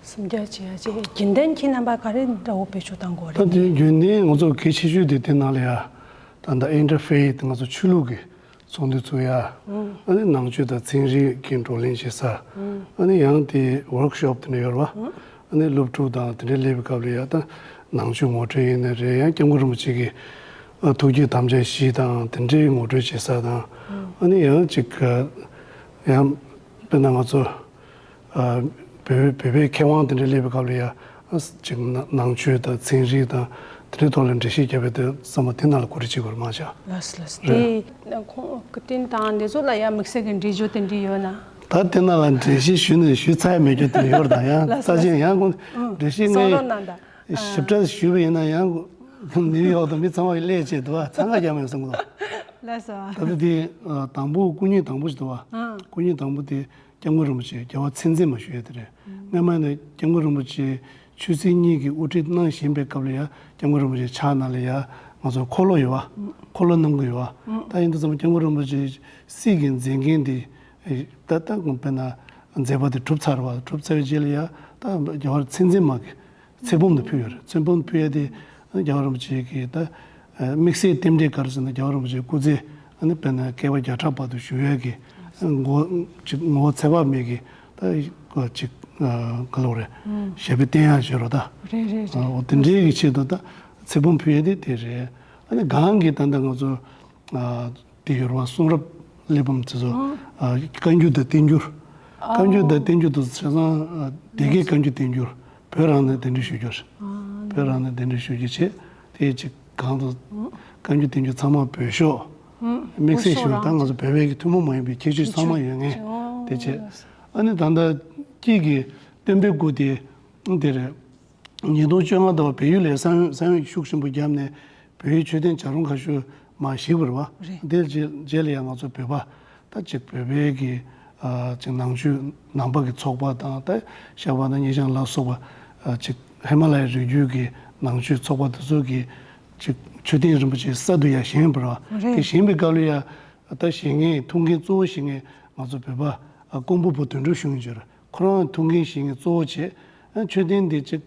སུམ་བརྒྱ་བྱེད་ཡ་བྱེད། རྒྱུན་ལྡན་ཁྱེད་རྣམ་པ་ག་རེ་འདྲ་བོ་བེད་སྤྱོད་གཏང་དགོས་རེད། ད་དེ་རྒྱུན་ལྡན་ང་ཚོ་གལ་ཆེ་ཤོས་དེ་དེ་ནང་ལ་ཡ། ད་ལྟ་ཨིན་ཊར་ཕེ་སི་ང་ཚོ་ཆོས་ལུགས་ཀྱི་ཚོགས་འདུ་ཚུགས་ཡ། ཨ་ནི་ནང་ཆོས་དང་ཚན་རིག་གི་བགྲོ་གླེང་བྱེད་ས། ཨ་ནི་ཡང་དེ་ཝོརྐ་ཤོབ་དེ་འདྲ་ཡོད་རེད་བ། ཨ་ནི་སློབ་ཕྲུག་དང་དེ་འདྲ་སླེབས་པའི་སྐབས་ལ་ཡ་ད་ནང་ཆོས་ངོ་སྤྲོད་ཡིན་ན་རེད། ཡང་སྐྱབས་མགོན་རིན་པོ་ཆེ་གི་ཨ་ཐུགས་བསྐྱེད་དམ་བཅའ་བཞི་དང་དེ་འདྲའི་ངོ་སྤྲོད་བྱེད་ས་དང་། ཨ་ནི་ཡང་ཅིག་ཡང་དཔེར་ན་ང་ཚོ། ཨ་བོད་བོད་པའི་མཁས་དབང་དེ་འདྲ་སླེབས་པའི་སྐབས་ལ་ཡ། ཨ་ཅིག་ནང་ནང་ཆོས་དང་ཚན་རིག་དང་དེ་འདྲའི་ཐོག་ལ་འགྲེལ་བཤད་བརྒྱབ་པའི་དེ་བསམ་པ་དེ་ནང་ལ་གོ་སྒྲིག་བྱེད་དགོས་རེད་མ་ཆགས། ལགས་སོ་ལགས་སོ། རེད། དེ་ཁོང་སྐུ་དྲིན་དང་འདི་ཚོ་ལ་ཡ་དམིགས་བསལ་གྱི་འགྲེལ་བརྗོད་དེ་འདྲ་ཡོད་ན། ད་དེ་ནང་ལ་འགྲེལ་བཤད་ཞུས་ནས་ཞུས་ཚར་ཡ་མེད་རྒྱུ་དེ་ཡོད་རེད་ད། ཡང་ལགས་སོ་རྩ་ཆེན་ཡང་ཁོང་འགྲེལ་བཤད་གསུང་རོགས་གནང་དང་། ཞིབ་ཕྲ་ཞུས་པ་ཡིན་ན་ཡང་ནིའུ་ཡོག་ཏུ་མི་ཚང་མ་གི་སླེབས་བྱས་འདུག་བ། འཚང་ཁ་རྒྱག་མེད་བསམ་གི་འདུག་ལགས་སོ། ད་ལྟ་དེ་དང་པོ་སྐུ་ཉིད་དང་པོ་ཞིག་འདུག་བ། ཨང་། སྐུ་ཉིད་དང་པོ་དེ་སྐྱབས་མགོན་རིན་པོ་ཆེ་རྒྱལ་བ་ཚེ་བརྟན་མ་ཞུ་ཡ་དེ་རེད། སྔོན་མ་ནས་སྐྱབས་མགོན་རིན་པོ་ཆེ་ཆོས་སྲིད་གཉིས་ཀྱི་དབུ་ཁྲིད་གནང་བཞིན་པའི་སྐབས་ལ་ཡ་སྐྱབས་མགོན་རིན་པོ་ཆེ་ཕྱག་ནང་ལ་ཡ་ང་ཚོ་འཁོར་ལོ་ཡོད་བ། འཁོར་ལོ་གནང་གི་ཡོད་བ། ད་ཡིན་དུས་ཙམ་སྐྱབས་མགོན་རིན་པོ་ཆེ་སྲིད་ཀྱི་མཛད་འགན་དེ་ད་ལྟ་དཔེར་ན་མཛད་པ་དེ་གྲུབ་ཚར་བ། གྲུབ་ཚར་བའི་རྗེས་ལ་ཡ་ད་རྒྱལ་བ་ཚེ་བརྟན་མ་གི་ཚེ་བུམ་དུ་ཕུལ་ཡོད་རེད། ཚེ་བུམ་ཕུལ་ཡ་དེ་རྒྱལ་བ་རིན་པོ་ཆེ་གི་ད་དམིགས་བསལ་རྟེན་འབྲེལ་ག་རེ་ཟེར་ན་རྒྱལ་བ་རིན་པོ་ཆེ་སྐུ་ཚེ་ཨ་ནི་དཔེར་ན་བསྐལ་པ་བརྒྱ་ཕྲག་བར་དུ་བཞུགས་ཡ་གི་ངོ་ཅིག་ངོ་བོ་ཚ་བ་མེད་ཀྱི་ད་ཅིག་ག་ལབ་དགོས་རེད། ཞབས་པད་བརྟན་ཡ་བྱེད་རོགས་ད། རེད་རེད་རེད། འོ་དེ་འདྲའི་གི་ཆེད་དུ་ད་ཚེ་བུམ་ཕུལ་ཡ་དེ་དེ་རེད། ཨ་ནི་གང་གི་ད་ལྟ་ང་ཚོ་དེ་ཡོད་རེད་བ། གསུང་རབ་གླེགས་བམ་དེ་ཚོ། ཨ། བཀའ་འགྱུར་དང་བསྟན་འགྱུར། བཀའ་འགྱུར་དང་བསྟན་འགྱུར་དེ་ཚོ་བྱས་ཙང་ཨ་སྡེ་དགེ་བཀའ་འགྱུར་བསྟན་འགྱུར། བོད་རང་ནས་གདན་འདྲེན་ཞུ་རྒྱུ་རེད། བོད་རང་ནས་གདན་འདྲེན་ཞུ་རྒྱུ་བྱས། དེ་གཅིག་གང་དུ་བཀའ་འགྱུར་བསྟན་འགྱུར་ཚང་མ་བོད་ཤོག་དམིགས་བསལ་ཞུ་ད་ང་ཚོ་བོད་པའི་གི་ཐུན་མོང་མ་ཡིན་པའི་ཁྱད་ཆོས་ཚང་མ་ཡོད་ངེས་དེ་བྱས། ཨ་ནི་ད་ལྟ་དཀྱིལ་གྱི་སྟོན་པའི་སྐུ་དེ་དེ་རེད། ཉིས་སྟོང་བཅོ་ལྔ་ཟླ་བ་བལ་ཡུལ་ལ་ས་ཡོམ་ས་ཡོམ་ཤུགས་ཆེན་པོ་བརྒྱབ་ནས་བོད་ཡུལ་མཆོད་རྟེན་བྱ་རུང་ཁ་ཤོར་མར་ཞིག་པ་རེད་བ། རེད། དེ་རྗེས་རྗེས་ལ་ཡང་ང་ཚོ་བོད་པ་ད་ཅིག་བོད་པའི་གི་ཨ་ཅིག་ནང་ཆོས་ནང་པ་གི་ཚོགས་པ་དང་ད་ཤར་པ་དང་སྙེ་ཤང་ལ་སོགས་པ་ཨ་ཅིག་ཧི་མ་ལ་ཡའི་རི་རྒྱུད་ཀྱི་ནང་ཆོས་ཚོགས་པ་དེ་ཚོ་གི་ཅིག་མཆོད་རྟེན་རིན་པོ་ཆེ་གསར་དུ་ཡར་བཞེངས་པ་རེད་བ། རེད། དེ་བཞེངས་པའི་སྐབས་ལ་ཡ་ད་བཞེངས་མཁན་ཐུགས་འགན་གཙོ་བོ་བཞེངས་མཁན་ང་ཚོ་བོད་པ་ཨ་ཀོང་པོ་བུ་དོན་གྲུབ་གཞུང་གི་ཅིག་རེད། ཁོ་རང་ཐུགས་འགན་བཞེས་མཁན་གཙོ་བོ་བྱས། ཨ་མཆོད་རྟེན་འདི་གཅིག་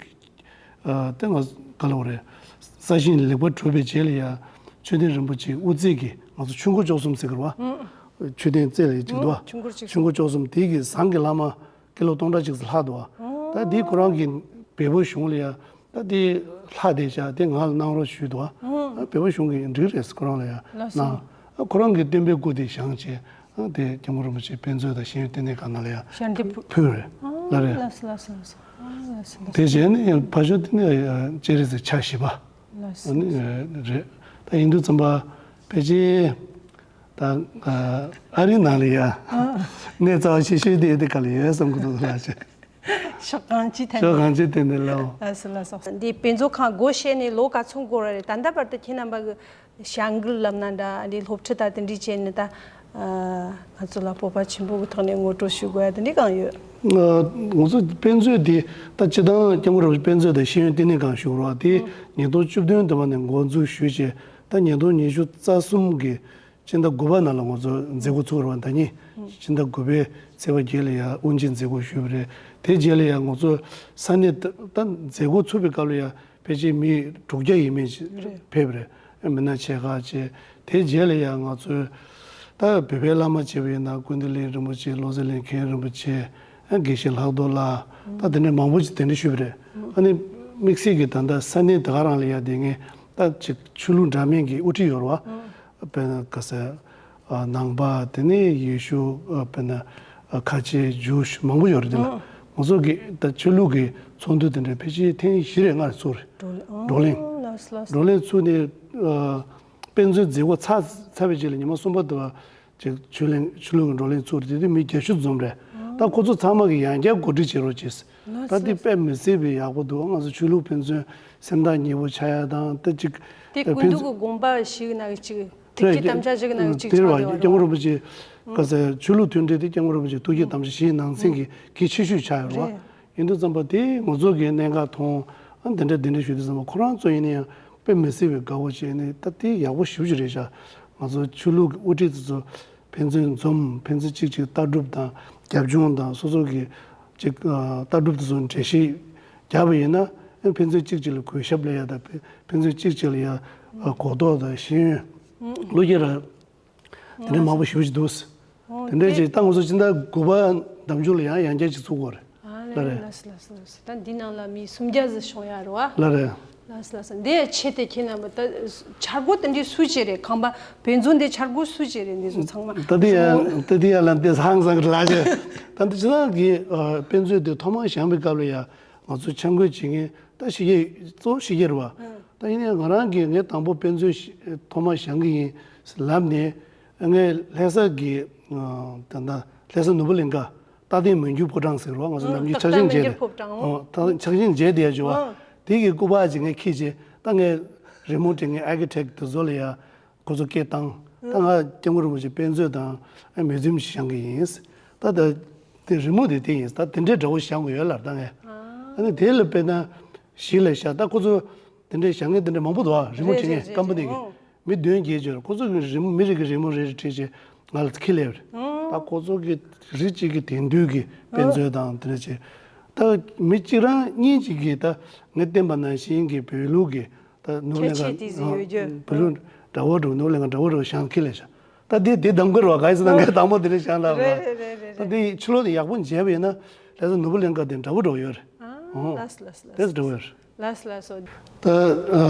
ཨ་དེ་ང་ག་ལབ་དགོས་རེད། ས་ཞིང་ལེགས་པར་གྲུབ་པའི་རྗེས་ལ་ཡ་མཆོད་རྟེན་རིན་པོ་ཆེའི་དབུ་རྩེ་གི་ང་ཚོ་ཆོས་འཁོར་བཅུ་གསུམ་ཟེར་གི་རེད་བ། མཆོད་རྟེན་རྩེ་ལ་ཡ་གཅིག་འདུག་བ། ཆོས་འཁོར་བཅུ་གསུམ། ཆོས་འཁོར་བཅུ་གསུམ་དེ་གི་ཟངས་ཀྱི་ལྷག་མ་ཀི་ལོ་སྟོང་ཕྲག་གཅིག་ཙམ་ལྷག་འདུག་བ། ད་འདི་ཁོ་རང་གི་བལ་པོ་གཞུང་ལ་ཡ་ ད་དེ་ལྷ་དེ་བྱ་དེ་ང་ལ་གནང་རོགས་ཞུས་འདུག་ཨ། ཨ་བོད་པ་གཞུང་གི་འགྲིག་རེད། ཁོ་རང་ལ་ཡང་ལགས་སོ། གནང་། ཨ་ཁོ་རང་གི་སྟོན་པའི་སྐུ་དེ་བཞེངས་བྱས། ཨ་དེ་སྐྱབས་མགོན་རིན་པོ་ཆེ་དཔེ་མཛོད་དང་ཤེས་ཡོན་ལྟེ་གནས་ཁང་ནང་ལ་ཡང་ཞལ་འདེབས་ཕུལ་རེད། ཨ་ལ་རེད། ལགས་སོ་ལགས་སོ་ལགས་སོ། ཨ་ལགས་སོ་ལགས་སོ། དེ་བྱས་ནས་ཕ་ཤོ་དེ་ནས་སྤྱན་རས་གཟིགས་ཕྱག་བཞི་པ། ལགས་སོ། ཨ་ནི་རེད། ད་ཡིན་དུས་ཙམ་པ་ཕལ་ཆེར་ད་ཨ་རིའི་ནང་ལ་ཡ་གནས་རྩ་བ་ཆེ་ཤོས་དེ་དེ་ག་ལ་ཡོད་བསམ་གི་འདུག་ལགས་ཆེ། ཕྱོགས་གང་ཅིའི་ཐད་ནས། ཕྱོགས་གང་ཅིའི་ཐད་ནས་ལའོ། ལགས་སོ་ལགས་སོ། འདི་དཔེ་མཛོད་ཁང་སྒོ་ཕྱེ་ནས་ལོ་ག་ཚོད་འགོར་བ་རེད། ད་ལྟ་བར་དུ་ཁྱེད་རྣམ་པ་གི་བྱ་འགུལ་ལབ་ན་འདྲ། འདི་སློབ་ཁྲིད་དང་དེ་འདྲའི་བྱས་ནས་ད་ང་ཚོ་ལ་སྤོབས་པ་ཆེན་པོ་གི་ཐོག་ནས་ངོ་སྤྲོད་ཞུ་དགོས་ཡ་དེ་འདྲ་གང་ཡོད། ང་ཚོ་དཔེ་མཛོད་འདི་ད་སྤྱིར་བཏང་སྐྱབས་མགོན་རིན་པོ་ཆེ་དཔེ་མཛོད་དང་ཤེས་ཡོན་ལྟེ་གནས་ཁང་ཞུ་རོགས་དེ་ཉིས་སྟོང་བཅུ་བདུན་དུ་མ་ནས་འགོ་འཛུགས་ཞུས་བྱས། ད་ཉིས་སྟོང་ཉི་ཤུ་རྩ་གསུམ་གི་སྤྱི་ཟླ་དགུ་པ་ནང་ལ་ང་ཚོ་མཛད་སྒོ་ཚུགས་རོགས། ད་ཉིན་སྤྱི་ཟླ་དགུ་པའི་ཚེས་པ་བརྒྱད་ལ་ཡ་དབུ་འབྱེད་མཛད་སྒོ་ཞུས་པ་རེད། དེ་རྗེས་ལ་ཡ་ང་ཚོ་ས་གནས་ད་ད་མཛད་སྒོ་ཚུགས་པའི་སྐབས་ལ་ཡ་ཕལ་ཆེར་མི་དྲུག་བརྒྱ་ཡས་མས་ཕེབས་པ་རེད། མི་སྣ་ཆེ་ཁག་བྱས། དེ་རྗེས་ལ་ཡང་ང་ཚོས་ད་བོད་པའི་བླ་མ་བྱས་པ་ཡིན་ན་ཀུན་བདེ་གླིང་རིན་པོ་ཆེ། བློ་གསལ་གླིང་མཁན་རིན་པོ་ཆེ། ཨ་དགེ་བཤེས་ལྷག་རྡོར་ལགས། ད་དེ་འདྲ་མང་པོ་ཅིག་དེ་འདྲ་ཞུས་པ་རེད། ཨ་ནི་དམིགས་བསལ་གྱི་ད་ལྟ་ས་གནས་དེ་ག་རང་ལ་ཡ་དེ་ངས་ད་ཅིག་ཆོས་ལུགས་འདྲ་མིན་གྱི་དབུ་ཁྲིད་ཡོད་རེད་བ། དཔེར་ན་ག་ས་ཨ་ནང་པ། དེ་ནས་ཡེ་ཤུ། ཨ་དཔེར་ན་ཨ་ཁ་ཆེ། ཇུའུ་ཤི། མང་པོ་ཡོད་རེད། དེ་ལ་ང་ཚོ་གི་ད་ཆོས་ལུགས་ཀྱི་ཚོགས་འདུ་དེ་འདྲ་ཕལ་ཆེར་ཐེངས་བཞི་རེ་ལྔ་རེ་ཚུགས་རེད། བགྲོ་གླེང་། བགྲོ་གླེང་། ལགས་སོ་ལགས་སོ། བགྲོ་གླེང་ཚུགས་ནས་ཨ་དཔེ་མཛོད་མཛད་སྒོ་ཚར་ཚར་བའི་རྗེས་ལ་ཉི་མ་གསུམ་པ་དུ་བ་ཅིག་ཆོས་གླིང་ཆོས་ལུགས་ཀྱི་བགྲོ་གླེང་ཚུགས་རེད། དེ་དུས་མི་བརྒྱད་ཅུ་འཛོམས་རེད། ད་ཁོ་ཚོ་ཚང་མ་གི་ཡང་བསྐྱར་གོ་སྒྲིག་བྱེད་རོགས་བྱེད། ད་དེ་དཔེ་མི་སྲིད་པའི་ཡག་པོ་འདུག་ང་ཚོ་ཆོས་ལུགས་ཕན་ཚུན་སེམས་ཐག་ཉེ་པོ་ཆགས་ཡ་དང་། ད་ཅིག་དེ་ད་ཀུན་ཕན་འདུག་གི་དགོངས་པ་ཞིག་ན་ཅིག་ཐུགས་ཀྱི་དམ་བཅའ་ཞིག་ན་ཅིག་དེ་ཆགས་བ་ཡོད་རེད། སྐྱབས་མགོན་རིན་པོ་ཆེ་ག་ས་ཆོས་ལུགས་མཐུན་སྒྲིལ་དེ་སྐྱབས་མགོན་རིན་པོ་ཆེ་ཐུགས་ཀྱི་དམ་བཅའ་བཞིའི་ནང་ཚན་གྱི་གལ་ཆེ་ཤོས་ཆགས་ཡོད་རེད་བ། རེད། ཡིན་དུས་ཙམ་པ་དེ་ང་ཚོ་གི་གནད་འགག་མཐོང་། ཨ་འདི་འདྲ་འདི་འདྲ་ཞུ་དུས་ཙམ་པ་ཁོ་རང་ཚོ་ཡིན་ན་ཡང་དཔེ་མི་སྲིད་པའི་དགའ་བོ་བྱས་ནས། ད་དེ་ཡག་པོ་ཞེ་པོ་ཅིག་རེད་ཤག་ང་ཚོ་ཆོས་ལུགས་ཀྱི་དབུ་ཁྲིད་དེ་ཚོ་ཕན་ཚུན་འཛོམས། ཕན་ཚུན་གཅིག་གཅིག་ལྟ་གྲུབ་དང་རྒྱབ་ལྗོངས་དང་སོ་སོ་གི་ཅིག་ཨ་ལྟ་གྲུབ་དེ་ཚོ་འགྲེལ་བཤད་རྒྱབ་པ་ཡིན་ན། ཨ་ཕན་ཚུན་གཅིག་གཅིག་ལ་གུས་ཞབས་སླེབས་ཡ་དང་། ཕན་ཕན་ཚུན་གཅིག་གཅིག་ལ་ཡ་ཨ་གོ་རྟོགས་དང་ཤེས་ཡོན་བློ་སྐྱེད་ར་དེ་འདྲ་མང་པོ་ཞེ་པོ་ཅིག་འདུག་ཨོ་དེ་འདྲ་དེ་ཅིག་ད་ང་ཚོ་སྤྱི་ཟླ་དགུ་པ་ཟླ་མཇུག་ལ་ཡང་ཡང་བསྐྱར་ཅིག་ཚུགས་དགོས་རེད། ཨ་ལ་ལ་རེད། ལགས་སོ་ལགས་སོ་ལགས་སོ། ད་འདི་ནང་ལ་མི་སུམ་བརྒྱ་ཙམ་ཤོང་ཡ་རེད་བ། ལ་རེད། ལགས་སོ་ལགས་སོ། འདི་ཡ་ཆེད་དུ་ཁྱེད་རྣམ་པ་ད་འཆར་སྒོ་དེ་འདྲའི་སུ་བྱེད་རེད། ཁང་པ་དཔེ་མཛོད་འདི་འཆར་སྒོ་སུ་བྱེད་རེད། འདི་ཚོ་ཚང་མ་ད་དེ་ཡ་ད་དེ་ཡ་ལ་འདི་ཧང་སང་གི་ལ་ཆེ། ད་འདི་ཅི་ལ་གི་ཨ་དཔེ་མཛོད་དེ་ཐོག་མར་བཞེངས་པའི་སྐབས་ལ་ཡ་ང་ཚོ་འཆར་འགོད་བྱེད་མཁན་ད་ཕྱི་རྒྱལ། གཙོ་བོ་ཕྱི་རྒྱལ་རེད་བ། ད་ཡིན་ན་ཡང་ང་རང་གིས་ངས་དང་པོ་དཔེ་མཛོད་ཐོག་མར་བཞེངས་ཀྱི་ཡིན་ལབ་ནས། ངས་ལྷ་ས་གི་ཨ་ད་ལྟ་ལྷ་ས་ནོར་བུ་གླིང་ཁ་རྟ་སྟེང་མི་འགྱུར་ཕོ་བྲང་ཟེར་བ། ང་ཚོ་ཨ་ནམ་རྒྱུན་ཕྱག་སྟག་སྟེང་མི་འགྱུར་ཕོ་བྲང་། ཨོ། ཕྱག་ཕྱག་ཆེན་མཇལ་བསྡད་ཡ་བྱུང་བ། ཨ་དེ་གི་སྐུ་པར་ཅིག་ངས་ཁྱེར་བྱས། ད་ངས་རི་མོ་བྲིས། ངས་ཨར་ཀི་ཊེག་དེ་ཚོ་ལ་ཡ་ཁོ་ཚོ་སྐད་བཏང་། ད་ང་སྐྱབས་མགོན་རིན་པོ་ཆེ་དཔེ་མཛོད་དང་ཨ་མིའུ་ཛིམ་ཞིག་བཞེངས་ཀྱི་ཡིན། ད་ད་དེ་རི་མོ་དེ་དེ་ཡིན། ད་དེ་འདྲའི་འདྲ་བོ་བཞེངས་དགོས་ཡོད་ལབ། ད་ངས་ཨ་ནི་དེ་ལ་དཔེར་ན་གཞི་ལ་བཞག་ད་ཁོ་ཚོ་དེ་འདྲའི་བཞེངས་མཁན་དེ་འདྲ་མང་པོ་འདུག་ཨ། རི་མོ་རེད་བྲིས་མཁན་རེད་རེད་ཀམ་པ་ནི་རེད། གི་ཨོ། མི་བདུན་བརྒྱད་ཅིག་ཡོད་རེད། ཁོ་ཚོ་གི་རི་མོ་མི་རེ་གི་རི་མོ་རེ་རེ་བྲིས་བྱས་ང་ལ་ཁྱེར་སླེབས་རེད། ཨོ། ད་ཁོ་ཚོ་གི་རི་གཅིག་གི་དེང་དུས་ཀྱི་དཔེ་མཛོད་དང་དེ་འདྲ་བྱས། ད་མི་གཅིག་རང་གཉིས་ཅིག་གིས་ད་ངས་བསྟན་པ་ནང་བཞིན་གྱི་བོད་ལུགས་ཀྱི་ད་ནོར་བུ་གལ་ཆེ་གླིང་དེ་ཟིག་ཡོད་རྒྱུ། ཁ་བོད་ལུགས་འདྲ་བོ་འདྲ་བོ་ནོར་བུ་གླིང་ཁ་འདྲ་བོ་འདྲ་བོ་བཞེངས་ཁྱེར་སླེབས་ཤག་ད་དེ་དེ་གདམ་ག་རེད་བ། ག་ཡིན་ཟེར་ན་ངས་དང་པོ་དེ་འདྲ་བཞེངས་ལབ་པ། རེད་རེད་རེད་རེད། ད་དེ་ཕྱི་ལོགས་ནས་ཡག་པོ་མཇལ་བ་ཡིན་ན་ལྷ་ས་ནོར་བུ་གླིང་ཁ་དེ་འདྲ་བོ་འདྲ་བོ་ཡོད་རེད། ཨ་ཨོ། ལགས་སོ་ལགས་སོ་ལགས་སོ། དེ་འདྲ་བོ་ཡོད་རེད། ལགས་སོ་ལགས་སོ། ད་ཨ་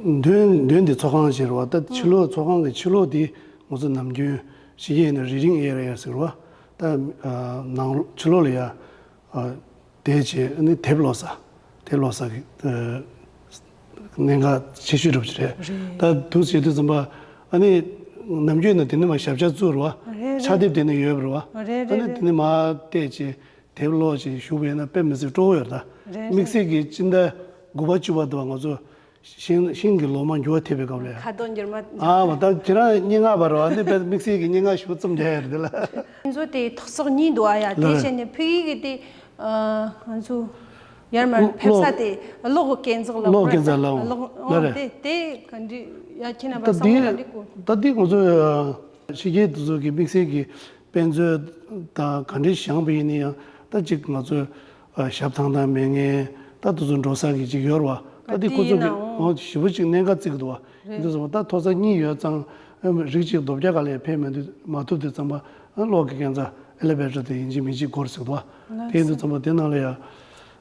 མདུན་མདུན་དེ་ཚོགས་ཁང་ཞིག་རེད་བ། ད་ཕྱི་ལོགས་ཚོགས་ཁང་གི་ཕྱི་ལོགས་དེ་ང་ཚོ་ནམ་རྒྱུན་ཕྱི་རྒྱལ་ཡིན་ན་རི་ཌིང་ཨེ་རི་ཡ་ཟེར་བ། ད་ཨ་ནང་ཕྱི་ལོགས་ལ་ཡ་ཨ་བསྡད་བྱས་ཨ་ནི་དེབ་ཀློག་ས། དེབ་ཀློག་ས་གི་ཨ་གནད་འགག་ཆེ་ཤོས་འདྲ་པོ་ཅིག་རེད། རེད། ད་འདུག་བྱེད་དུས་ཙམ་པ་ཨ་ནི་ནམ་རྒྱུན་ན་དེ་ནས་མར་ཞབས་བཅགས་བཙུགས་རེད་བ། རེད་རེད། ཕྱག་དེབ་དེ་ནས་ཡོད་པ་རེད་བ། རེད་ཨ་ནི་རེད་དེ་ནས་རེད། མར་བལྟས་བྱས། དེབ་ཀློག་ཅིག་བཞུགས་པ་ཡིན་ན་དཔེ་མི་སྲིད་སྤྲོ་བོ་ཡོད་རེད་ད། རེད་དམིགས་བསལ་གྱི་སྤྱི་ཟླ་དགུ་པ་བཅུ་པ་དུ་བ་ང་ཚོ་ཤིང་ཤིང་གི་ལོ་མ་འགྱུར་བ་ཐེབས་པའི་སྐབས་ལ་ཡ། ཁ་དོག་འགྱུར་མ། ཨ་མ་ད་ཁྱེད་རང་སྙན་ངག་པ་རེད་བ། འདི་དཔེ་དམིགས་བསལ་གྱི་སྙན་ངག་ཞིག་རྩོམ་རྒྱག་ཡ་རེད་དེ་ལ། ཁྱེད་ཚོ་དེ་ཐོག་བརྩེགས་གཉིས་འདུག་ཨ་ཡ། དེ་ལ་བྱས་ནས་ཕ་གི་གི་དེ་ཨ་ང་ཚོ་ཡར་མར་ཕེབས་ས་དེ་གློག་གི་སྐས་འཛེག་ལ། གློག་སྐས་འཛེག་ལ། གློག་ལ་ཨོ་རེད། དེ་དེ་ག་འདྲི་ཡ་ཁྱེད་རྣམ་པ་ད་བསམ་བློ་ག་འདྲི་གོ། ད་འདི་ང་ཚོ་ཕྱི་རྒྱལ་དེ་ཚོ་གི་དམིགས་བསལ་གྱི་དཔེ་མཛོད་དང་ག་འདྲས་བཞེངས་པ་ཡིན་ན་ཡང་ད་ཅིག་ང་ཚོའི་ཨ་ཞབས་ཐང་ཐང་མེད་མཁན་ད་དེ་ཚོ་འགྲོ་ས་གི་ཅིག་ཡོད་རེད་བ། ད་འདི་ཁོ་ཚོ་གི་ཨོ་ཞེ་པོ་ཅིག་གནད་འགག་བརྩི་གི་འདུག་བ། ཡིན་དུས་ཙམ་པ་ད་ཐོག་ས་གཉིས་ཡོད་ཙང་ཨ་རིགས་གཅིག་རྡོ་བརྒྱ་ག་ལ་ཡང་ཕེབས་མི་འདུག་མ་ཐུབ་དུས་ཙམ་པ་ཨ་གློག་གི་སྐས་འཛེག་ཨེ་ལི་ཝེ་ཊར་དེ་ཡིན་གཅིག་མིན་གཅིག་འགོར་ཟེར་འདུག་བ། དེ་ཡིན་དུས་ཙམ་པ་དེ་ནང་ལ་ཡང་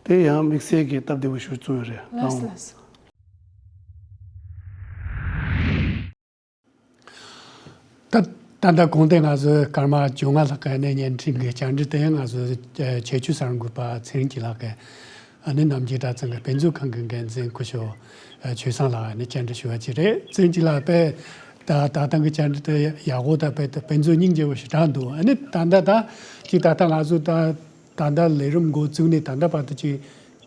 དེ་ཡང་དམིགས་བསལ་གྱི་སྟབས་བདེ་པོ་ཞིག་བཙུགས་ཡོད་རེད། ལགས་སོ། ལགས་སོ། ད་ད་ལྟ་གོང་དེ་ང་ཚོའི་སྐར་མ་བཅོ་ལྔ་ལྷག་གི་ནས་བརྙན་འཕྲིན་གྱི་བཅར་འདྲི་དེ་ང་ཚོའི་ཁྱད་ཆོས་གསར་འགོད་པ་ཚེ་རིང་སྐྱིད་ལགས་ཀྱིས་ཨ་ནི་རྣམ་རྒྱལ་གྲྭ་ཚང་གི་དཔེ་མཛོད་ཁང་གི་འགན་འཛིན་སྐུ་ཞབས་ཆོས་བཟང་ལགས་ཨ་ནི་བཅར་འདྲི་ཞུ་བ་ཅིག་རེད། ཚེ་རིང་སྐྱིད་ལགས་དཔེ་ད་ད་ཐེངས་ཀྱི་བཅར་འདྲི་དེ་ཡག་པོ་དང་དཔེ་དཔེ་མཛོད་སྙིང་རྗེ་པོ་ཞེ་དྲག་འདུག་ཨ་ནི་ད་ལྟ་ད་ཅིག་ད་ལྟ་ང་ཚོ་ད་ད་ལྟ་ལས་རིམ་འགོ་བཙུགས་ནས་ད་ལྟ་བར་དུ་ཅིག་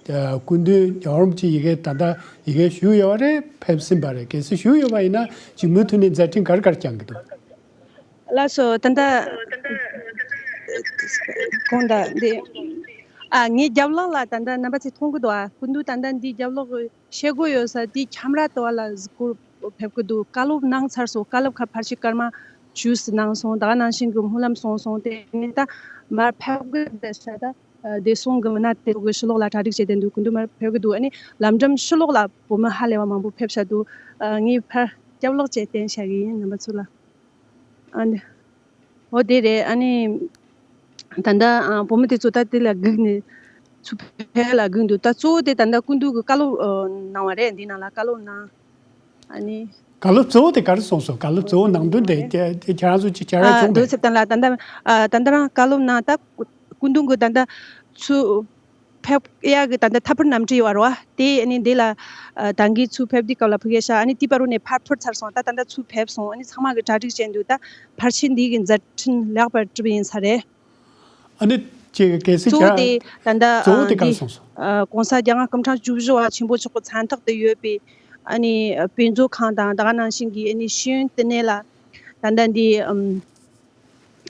སྐུ་མདུན་རྒྱལ་བ་རིན་པོ་ཆེ་ཡི་གེ་ད་ལྟ་ཡི་གེ་ཞུས་ཡོད་པ་རེད། ཕེབས་ཟིན་པ་རེད། གལ་སྲིད་ཞུས་ཡོད་པ་ཡིན་ན་ཅིག་མུ་མཐུད་ནས་མཛད་འཕྲིན་ག་རེ་ག་རེ་བསྐྱངས་ཀྱི་འདུག་ལགས་སོ། ད་ལྟ་གོང་ད་འདི་ཨ་ངའི་རྒྱབ་ལོགས་ལ་ད་ལྟ་རྣམ་པ་ཚོས་མཐོང་གི་འདུག་ཨ་སྐུ་མདུན་ད་ལྟ་འདིའི་རྒྱབ་ལོགས་ཀྱི་ཤེལ་སྒོ་ཡོད་ས་དེའི་ཁྱམས་ར་དུ་བ་ལ་གཟིགས་སྐོར་ཕེབས་ཀྱི་འདུག་བཀའ་སློབ་གནང་ཚར་སོང་། བཀའ་སློབ་ཁག་ཕལ་ཆེར་སྐར་མ་བཅུ་ཙམ་གནང་སོང་། ད་ག་ནང་བཞིན་གྱི་སྨོན་ལམ་གསུངས་སོང་། དེ་ནས་ད་མར་ཕེབས་ཀྱི་བསྡད་ས་ད་བདེ་སྲུང་གི་མི་སྣ་དེ་ཚོ་གི་ཕྱི་ལོགས་ལ་གྲ་སྒྲིག་བྱས་ཏེ་འདུག་སྐུ་མདུན་མར་ཕེབས་ཀྱི་འདུག་ཨ་ནི་ལམ་འགྲམ་ཕྱི་ལོགས་ལ་བོད་མི་ཧ་ལས་པ་མང་པོ་ཕེབས་ཤག་འདུག་ཨ་ངས་ཕར་རྒྱབ་ལོགས་བྱས་བསྟན་བཞག་གི་ཡིན་རྣམ་པ་ཚོ་ལ། ཨ་ནི། འོ་དེ་རེད། ཨ་ནི། ད་ལྟ་ཨ་བུ་མོ་དེ་ཚོ་ད་དེ་ལ་སྒུག་ནས་ཚུར་ཕེབས་ལ་སྒུག་འདུག་ད་གཙོ་བོ་དེ་ད་ལྟ་སྐུ་མདུན་གྱི་བཀའ་སློབ་ཨ་གནང་བ་རེད། འདི་ནང་ལ་བཀའ་སློབ་གནང་། ཨ་ནི། བཀའ་སློབ་གཙོ་བོ་དེ་ག་རེ་གསུངས་སོང་། བཀའ་སློབ་གཙོ་བོ་ནང་དོན་དེ་ཁྱེད་ཁྱེད་རང་ཚོ་ཅིག་བྱ་ར་ཨ་བྱུང་འདུག་མེད། ཚེ་བརྟན་ལགས། ད་ལྟ་ཨ་ད་ལྟ་རང་བཀའ་སློབ་གནང་། ད་སྐུ་མདུན་གྱི་ད་ལྟ་ཚུར་ཕེབས་ཡག་གི་ད་ལྟ་ཐད་ཕུར་གནམ་གྲུ་ཡོད་རེད་བ། དེ་ཨ་ནི་འདི་ལ་ཨ་ད་གིན་ཚུར་ཕེབས་དུས་སྐབས་ལ་ཕུལ་གི་ཤག་ཨ་ནི་དེའི་བར་དུ་ནས་ཕར་འཕུར་ཚར་སོང་། ད་ད་ལྟ་ཚུར་ཕེབས་སོང་། ཨ་ནི་ཚང་མ་གི་གྲ་སྒྲིག་བྱས་འདུག་ད་ཕལ་ཆེར་འདི་གི་མཛད་འཕྲིན་ལེགས་པར་གྲུབ་ཡིན་ས་རེད། ཨ་ནི་ཅིག་གལ་སྲིད་གཙོ་བོ་ཀྱང་དེ་ད་ལྟ་གཙོ་བོ་ཨ་དེ་ག་རེ་འདི་གསུངས་སོང་། ཨ་༸གོང་ས་༸རྒྱལ་བ་སྐུ་ཕྲེང་བཅུ་བཞི་པ་ཆེན་པོ་མཆོག་གི་མཚན་རྟགས་དེ་ཡོད་པའི་ཨ་ནི་ཨ་དཔེ་མཛོད་ཁང་དང་ད་ག་ནང་བཞིན་གྱི་ཨ་ནི་ཤེས་ཡོན་ལྟེ་གནས་ལ་ད་ལྟ་འདི་ཨམ།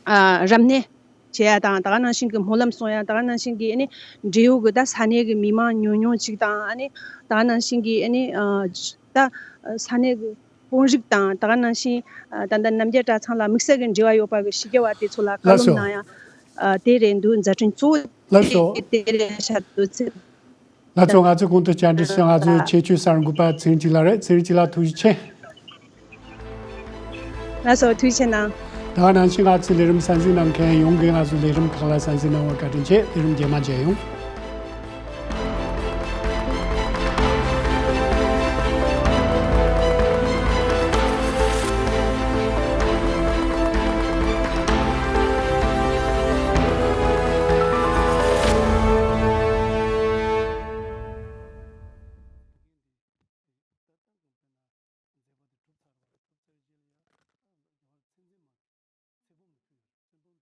ཨ་རབ་གནས་བྱེད་ཡ་དང་། ད་ག་ནང་བཞིན་གྱི་སྨོན་ལམ་གསུང་ཡ། ད་ག་ནང་བཞིན་གྱི་ཨ་ནི་འབྲེལ་ཡོད་ཀྱི་ད་ས་གནས་ཀྱི་མི་མང་ཉུང་ཉུང་ཅིག་དང་། ཨ་ནི་ད་ག་ནང་བཞིན་གྱི་ཨ་ནི་ཨ་ད་ས་གནས་ཀྱི་དཔོན་རིགས་དང་། ད་ག་ནང་བཞིན་ཨ་ད་ལྟ་རྣམ་རྒྱལ་གྲྭ་ཚང་ལ་དམིགས་བསལ་གྱི་འབྲེལ་བ་ཡོད་པ་གི་ཕྱི་རྒྱལ་བ་དེ་ཚོ་ལ་བཀའ་ལགས་སློབ་སོ། གནང་ཡ། ཨ་དེ་རེད་འདུག་མཛད་འཕྲིན་གཙོ་བོ་ལགས་སོ། དེ་དེ་རེད་ཤག་འདུག་ཚེ། ལགས་སོ། ང་ཚོའི་གོང་དུ་བཅར་འདྲི་ཞུ་ང་ཚོའི་ཁྱད་ཆོས་གསར་འགོད་པ་ཚེ་རིང་སྐྱིད་ལགས་རེད། ཚེ་རིང་སྐྱིད་ལགས་ཐུགས་རྗེ་ཆེ། ལགས་སོ། ཐུགས་རྗེ་གནང་། ད་ག་ནང་བཞིན་ང་ཚོའི་ལས་རིམ་གསན་གཟིགས་གནང་མཁན་ཡོངས་ཀྱིས་ང་ཚོའི་ལས་རིམ་ཁག་ལ་གསན་གཟིགས་གནང་བར་བཀའ་དྲིན་ཆེ། ལས་རིམ་རྗེས་མ་མཇལ་ཡོང་།